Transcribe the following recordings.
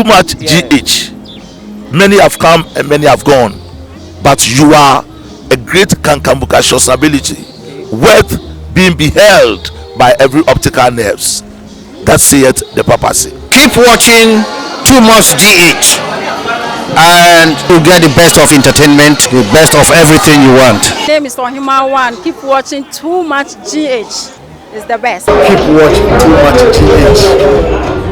Too much GH. Many have come and many have gone, but you are a great kankambukacious ability, worth being beheld by every optical nerves. That saith the papacy. Keep watching Too Much GH and you get the best of entertainment, the best of everything you want. name is Ohima One. Keep watching Too Much GH. It's the best. Keep watching Too Much GH.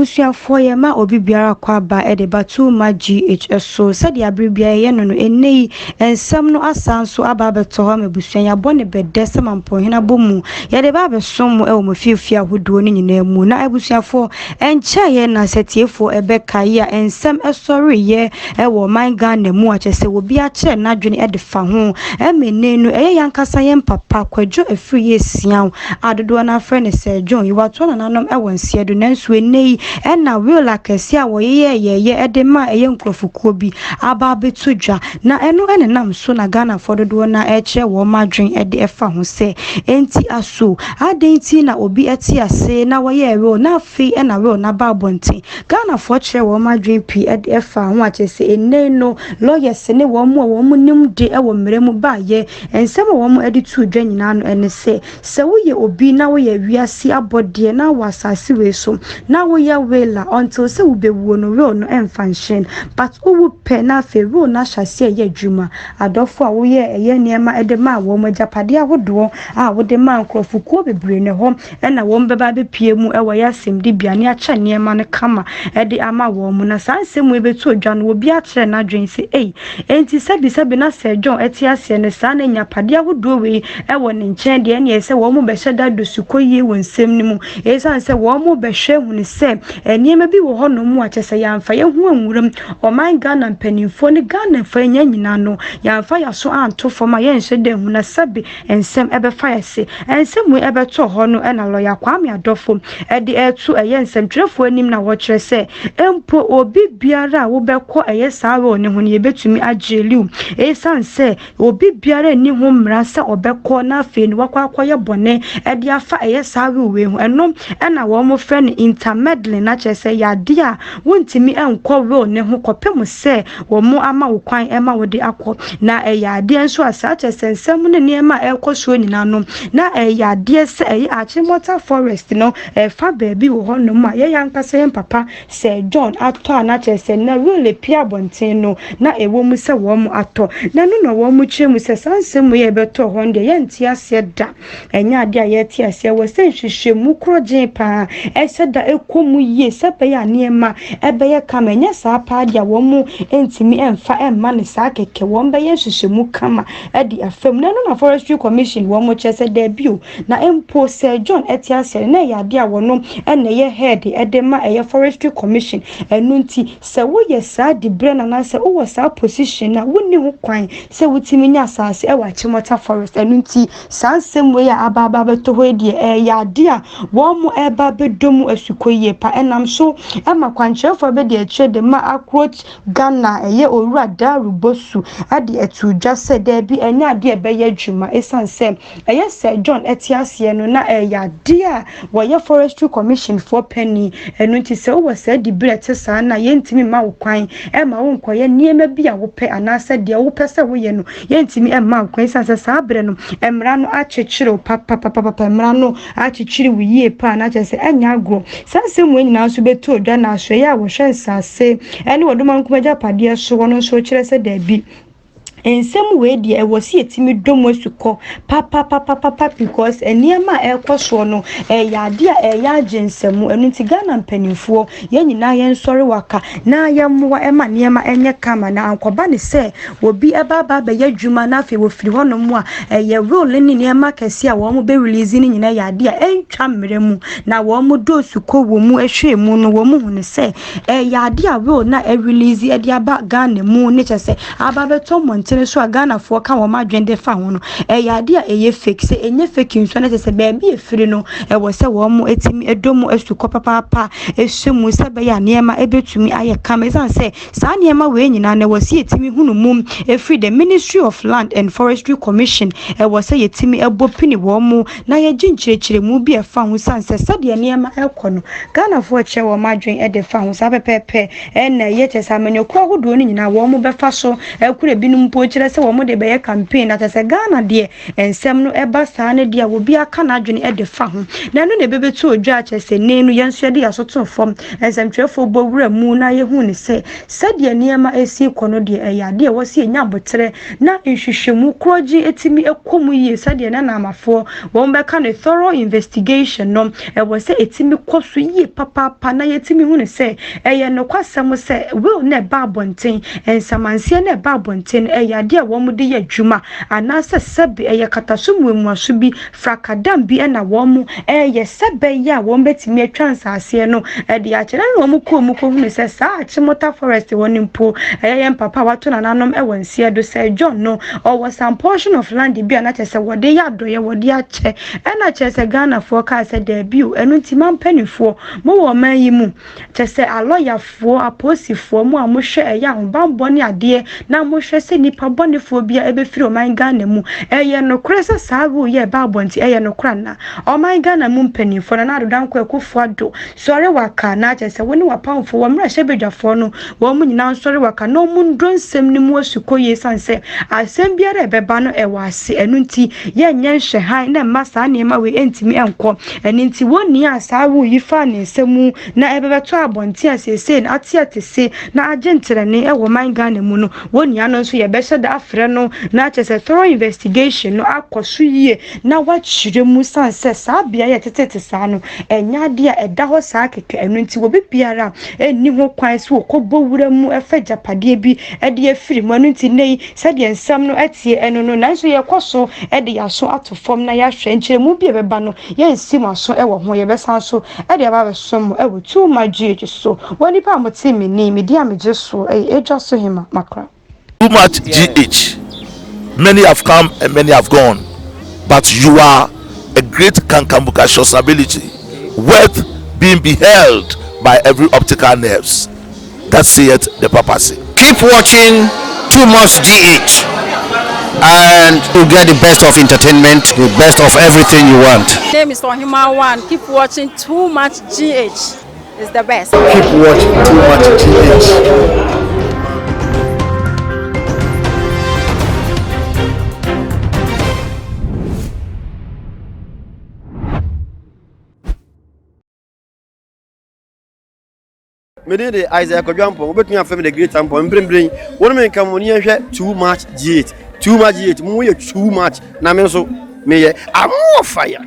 Abusuafoɔ yɛma obi biara kɔ aba de ba Too Much GH so sɛdeɛ abere biara yɛyɛ no no ɛnnɛ yi nsɛm no asan nso aba abɛtɔ hɔ ama abusua yɛabɔ no bɛdɛ sɛ mampɔnhene abɔ mu yɛde ba abɛsom mo wɔ mo fiefie ahodoɔ no nyinaa mu na abusuafoɔ ɛnkyɛeɛ na sɛ tiefoɔ ɛbɛkae a nsɛm ɛsɔreeɛ ɛwɔ ɔman Ghana mu a kyerɛ sɛ obi akyerɛ n'adwene de fa ho ɛma ɛnnɛ no ɛyɛ yɛn ankasa yɛn papa Kwadwo Afriyie Siaw a dodoɔ no afrɛ no Sir John yi watoa nananom wɔ nseɛ do nanso ɛnnɛ yi ɛna will akɛseɛ a wɔyeyɛɛyɛɛyɛ de maa ɛyɛ nkurɔfokuo bi aba abɛto dwa na ɛno ɛnenam so na Ghanafoɔ dodoɔ no ara ɛrekyerɛ wɔn adwene de ɛfa ho sɛ enti aso adɛn nti na obi ɛte ase na wɔyɛɛ will na afei ɛna will no aba abɔnten Ghanafoɔ kyerɛ wɔn adwene pii de ɛfa ho a kyerɛ sɛ ɛnnɛ no lawyers ne wɔn a wɔn nim de wɔ mmara mu baayɛ nsɛm a wɔn de too dwa nyinaa no ɛne sɛ sɛ woyɛ obi na woyɛ wiase abɔdeɛ na wɔ asase wei so na woyɛ will a until sɛ wobɛwuo no will no ɛmfa nhyɛn but wowu pɛ na afei will no ahyɛ aseɛ ɛyɛ adwuma adɔfo a woyɛ ɛyɛ nneɛma de maa wɔn agyapadeɛ ahodoɔ a wode maa nkurɔfokuo bebree ne hɔ ɛna wɔn bɛba abɛpie mu ɛwɔ yɛ asɛmdibea ne akyɛ nneɛma no kama ɛde ama wɔn mu na saa nsɛm wei bɛto odwa no obi akyerɛ n'adwene sɛ ei enti sɛbi sɛbi na Sir John ɛte aseɛ no saa na nyapadeɛ ahodoɔ wei ɛwɔ ne nkyɛn deɛ ɛneɛ sɛ wɔn mo bɛhyɛ da do sukɔ yie wɔ nsɛm no mu ɛsiane sɛ wɔn mo bɛhwɛ hunu sɛ nneɛma bi wɔ hɔnom mu a kyɛ sɛ yɛamfa yɛn ho anwuram ɔman Ghana mpanimfoɔ ne Ghanafoɔ nyɛ nyinaa no yɛamfa yɛaso anto fam a yɛnhyɛ da hu na sɛbi nsɛm ɛbɛfa yɛse nsɛm wei ɛbɛtɔ hɔ no ɛna lɔya Kwame Adɔfo ɛde ɛto ɛyɛ nsɛmtwerɛfoɔ anim na wɔkyerɛ sɛ mpo obi biara a wobɛkɔ ɛyɛ saa role ne ho no yɛbɛtumi agyeli wo ɛsiane sɛ obi biara nni ho mmara sɛ ɔbɛkɔ na afei no wakɔ akɔyɛ bɔne ɛde afa ɛyɛ saa role wei ho ɛno ɛna wɔn frɛ no intermeddling na kyerɛ sɛ yɛ a wontumi nkɔ will ne ho kɔpem sɛ wɔn ama wo kwan ɛma wo de akɔ na ɛyɛ adeɛ nso a saa kyerɛ sɛ nsɛm ne nneɛma a ɛrekɔ soɔ nyinaa no na ɛyɛ adeɛ sɛ ɛyɛ Achimota forest no ɛfa baabi wɔ hɔnom a yɛyɛ ankasa yɛn papa Sir John atɔ a na kyerɛ sɛ na will pie abɔnten no na ɛwɔ mu sɛ wɔn atɔ na ɛno na wɔn kyerɛ mu sɛ saa nsɛm yi a ɛbɛtɔ hɔ no deɛ yɛnte aseɛ da ɛnyɛ adeɛ a yɛte aseɛ wɔ sɛ nhwehwɛmu korɔgyen paa ɛsɛ da ɛkɔ mu yie sɛ ɛbɛyɛ a nneɛma ɛbɛyɛ kama ɛnyɛ saa paa deɛ wɔn ntumi ɛmfa ɛmma ne saa kɛkɛ wɔn bɛyɛ nhwehwɛmu kama ɛde afam na ɛno na forestry commission wɔn kyerɛ sɛ daabi o na mpo Sir John ɛte aseɛ na ɛyɛ adeɛ a wɔn ɛna ɛyɛ head ɛde ma ɛyɛ forestry commission ɛno nti sɛ woyɛ saa dibrɛ na anaasɛ wowɔ saa position na wonni ho kwan sɛ wotumi nya asase ɛwɔ Achimota forest ɛno nti saa nsɛm wei a aba aba abɛtɔ hɔ yi deɛ ɛyɛ adeɛ a wɔn mo ɛreba abɛdɔ mu asukɔ yie pa ɛnam so ɛma kwankyerɛfoɔ bɛde akyerɛ de ma Approach Ghana ɛyɛ owura Daru Bosu ɛde ɛto dwa sɛ daabi ɛnyɛ adeɛ a ɛbɛyɛ adwuma ɛsiane sɛ ɛyɛ Sir John ɛte aseɛ no na ɛyɛ adeɛ a wɔyɛ forestry commission foɔ panin ɛno nti sɛ wowɔ saa diberɛ ɛte saa no a yɛntumi mma wo kwan ɛma wo nkɔyɛ nneɛma bi a wopɛ anaasɛ deɛ wopɛ sɛ woyɛ no yɛntumi mma wo kwan ɛsiane sɛ saa berɛ no mmara no akyekyere wo papapapapa mmara no akyekyere wo yie paa na kyerɛ sɛ ɛnyɛ agorɔ saa nsɛm wei nyinaa nso bɛtɔ dwa na asoɛeɛ a wɔhwɛ nsase ɛne wɔdoma agyapadeɛ so wɔno nso kyerɛ sɛ daabi nsɛm wei deɛ ɛwɔ sɛ yɛtumi dɔ mu asukɔ papapapapa because nneɛma a ɛrekɔ soɔ no ɛyɛ adeɛ a ɛyɛ agye nsɛm ɛno nti Ghana mpanimfoɔ yɛn nyinaa yɛnsɔre waka na yɛmmoa ɛma nneɛma ɛnyɛ kama na ankɔba ne sɛ obi ɛba aba abɛyɛ adwuma na afei wɔfiri hɔnom a ɛyɛ role ne nneɛma kɛseɛ a wɔn bɛ release no nyinaa yɛ adeɛ a ɛntwa mmerɛ mu na wɔn dɔ sukɔ wɔ mu ɛhwɛ mu no wɔn hu ne sɛ ɛyɛ adeɛ a role na ɛrelease ɛde aba Ghana mu ne kyɛ sɛ aba abɛtɔ mmɔnten abɔntene so a Ghanafoɔ ka wɔn adwene de fa ho no, ɛyɛ adeɛ a ɛyɛ fake. Sɛ ɛnyɛ fake nso a na kyerɛ sɛ baabi a ɛfiri no, ɛwɔ sɛ wɔtumi dɔ mu asukɔ papaapa sɔ mu sɛ ɛbɛyɛ a nneɛma bɛtumi ayɛ kama. Ɛsiane sɛ saa nneɛma wei nyinaa no, ɛwɔ sɛ yɛtumi hunu mu ɛfiri the Ministry of Land and Forestry Commission, ɛwɔ sɛ yɛtumi bɔ pini wɔn mu na yɛgye nkyerɛkyerɛmu bi a ɛfa ho sane sɛ sɛdeɛ nneɛma ɛrekɔ no, Ghanafoɔ kyerɛ wɔn adwene de fa ho. Saa pɛpɛɛpɛ na ɛyɛ, kyerɛ sɛ amanyɔkuo ahodoɔ no nyinaa wɔn bɛfa so kura binom mpo kyerɛ sɛ wɔn de bɛyɛ campaign. Na kyerɛ sɛ Ghana deɛ nsɛm no ɛba saa no deɛ obi aka n'adwene de fa ho, na ɛno na ɛbɛbɛtu odwa. Kyerɛ sɛ nnɛ no yɛn nso yɛde yɛn aso to fam, nsɛmtwerɛfoɔ bɔ wura mu na yɛhu ne sɛ sɛdeɛ nneɛma esi kɔ no deɛ, ɛyɛ adeɛ a ɛwɔ sɛ yɛnya abotrɛ na nhwehwɛmu korɔgye etimi kɔ mu yie, sɛdeɛ nanamafoɔ wɔn bɛka no thorough investigation no, ɛwɔ sɛ etimi kɔ so yie papaapa na yɛtumi hu ne sɛ ɛyɛ nokwasɛm sɛ will na ɛba abɔnten, nsamanseɛ na ɛba abɔnten, ɛyɛ adeɛ a wɔn de yɛ adwuma, anaasɛ sɛbi ɛyɛ kataso mmuamuaso bi, frakadam bi ɛna wɔn ɛyɛ sɛbɛyɛ a wɔn bɛtumi atwa nsaaseɛ no ɛde akyerɛ. Na wɔn kɔɔ mu kɔhunu sɛ saa Achimota Forest hɔ no mpo, ɛyɛ yɛn papa a wato nananom ɛwɔ nseɛ do sɛ John no, ɔwɔ some portion of land bi a na kyerɛ sɛ wɔde yɛ adɔyɛ, wɔde akyɛ. Ɛna kyerɛ sɛ Ghanafoɔ kaa sɛ daabi o. Ɛno nti ma mpanimfoɔ mowɔ ɔman yi mu, kyerɛ sɛ alɔyafoɔ, apolisifoɔ mu a mohwɛ ɛyɛ ahobanbɔ ne adeɛ na mohwɛ sɛ nipa bɔnefoɔ bi a ɛbɛfiri ɔman Ghana mu, ɛyɛ nokorɛ sɛ saa rule yɛ ɛba abɔnten, ɛyɛ nokorɛ ana? Ɔman Ghana mu mpanimfoɔ, Nana Addo Dankwa Akufo Addo, sɔre waka na kyerɛ sɛ wo ne wapamfoɔ wɔ mmerɛ hyɛ badwafoɔ no, wɔn mu nyinaa nsɔre waka na wɔn ndɔ nsɛm no mu asukɔ yie, san sɛ asɛm biara a ɛbɛba no ɛwɔ ase. Ɛno nti yɛnyɛ nhwɛhan na mma saa nneɛma wei ntumi nkɔ. Ɛno nti wɔn ni a saa rule yi fa ne nsa mu na ɛbɛbɛtɔ abɔnten a seesei no ate ate se na agye ntrɛne ɛwɔ man Ghana mu no, wɔn nua no nso yɛbɛhyɛ da afrɛ no na kyerɛ sɛ thorough investigation no akɔ so yie na wakyerɛ mu, san sɛ saa beaeɛ yɛ tetete saa no, ɛnyɛ adeɛ a ɛda hɔ saa kɛkɛ. Ɛno nti obi biara ɛnni ho kwan sɛ wɔkɔbɔ wura mu ɛfɛ gyapadeɛ bi ɛde afiri mu. Ɛno nti nnɛ yi sɛdeɛ nsɛm no ɛteɛ ɛno no, nanso yɛkɔ so ɛde yɛaso ato fam na yɛahwɛ nkyerɛmu bi a ɛbɛba no, yɛnsi mu aso ɛwɔ ho, yɛbɛsan so ɛde aba abɛso mu ɛwɔ Too Much GH so. Wɔn nipa a mote me ni medi a megye so ɛyɛ Edwa so hema makra. Too Much GH. Many have come and many have gone, but you are a great kankambukacious ability worth being beheld by every optical nerves. That saith the papacy. Keep watching Too Much GH and you get the best of entertainment, the best of everything you want. Name is Ohima One. Keep watching Too Much GH. It's the best. Keep watching Too Much GH. Mede de Isaiah Kwadwo, wobɛtumi afrɛ me the Great Ampɔn. Mprempren wɔn me nka mo ni yɛhwɛ Too Much GH, Too Much GH. Mo yɛ too much na me nso meyɛ amoɔ fire.